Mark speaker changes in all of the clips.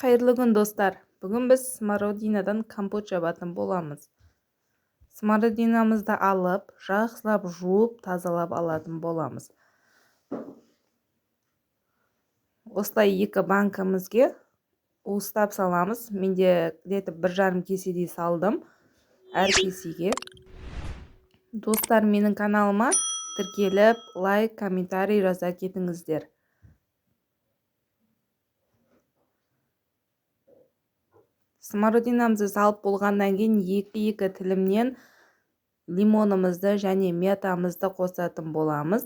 Speaker 1: Қайырлы күн, достар! Бүгін біз смородинадан компот жабатын боламыз. Смородинамызды алып, жақсылап жуып, тазалап алатын боламыз. Осылай екі банкімізге уыстап саламыз. Менде где-то 1,5 кеседей салдым әр кесеге. Достар, менің каналыма тіркеліп, лайк, комментарий жаза кетіңіздер. Смородинамызды салып болғаннан кейін екі-екі тілімнен лимонымызды және мятамызды қосатын боламыз.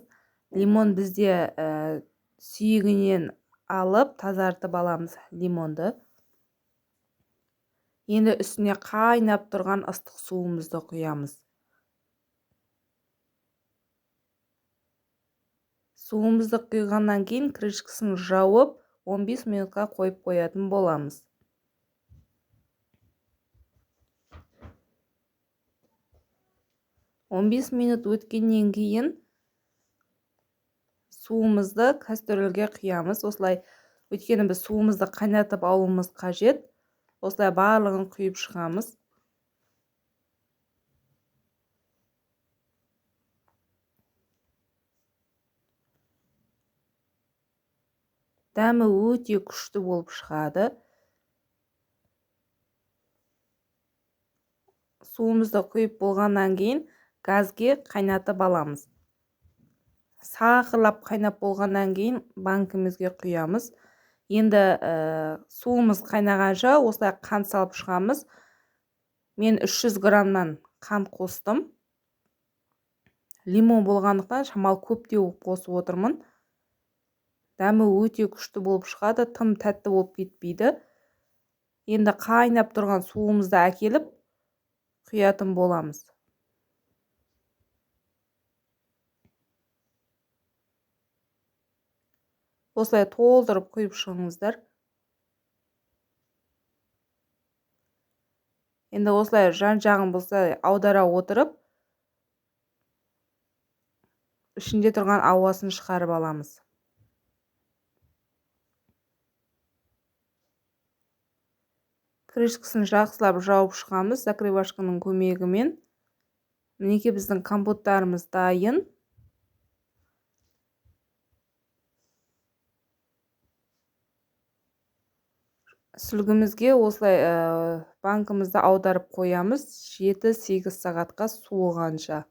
Speaker 1: Лимон бізде сүйегінен алып, тазартып аламыз лимонды. Енді үстіне қайнап тұрған ыстық суымызды құямыз. Суымызды құйғаннан кейін крышкасын жауып, 15 минутқа қойып қоятын боламыз. 15 минут өткеннен кейін суымызды кастрюльге құямыз. Осылай, өйткені біз суымызды қайнатып алуымыз қажет. Осылай барлығын құйып шығамыз. Дәмі өте күшті болып шығады. Суымызды құйып болғаннан кейін газге қайнатып аламыз. Сақырлап қайнап болғаннан кейін банкімізге құямыз. Енді суымыз қайнағанша осылай қант салып шығамыз. Мен 300 граммнан қант қостым. Лимон болғандықтан шамалы көптеу қосып отырмын. Дәмі өте күшті болып шығады, тым тәтті болып кетпейді. Енді қайнап тұрған суымызды әкеліп құятын боламыз. Осылай толтырып құйып шығыңыздар. Енді осылай жан-жағын болса аудара отырып, ішінде тұрған ауасын шығарып аламыз. Крышкасын жақсылап жауып шығамыз закрывашканың көмегімен. Мінекей біздің компоттарымыз дайын. Сүлгімізге осылай банкімізді аударып қоямыз 7-8 сағатқа суығанша.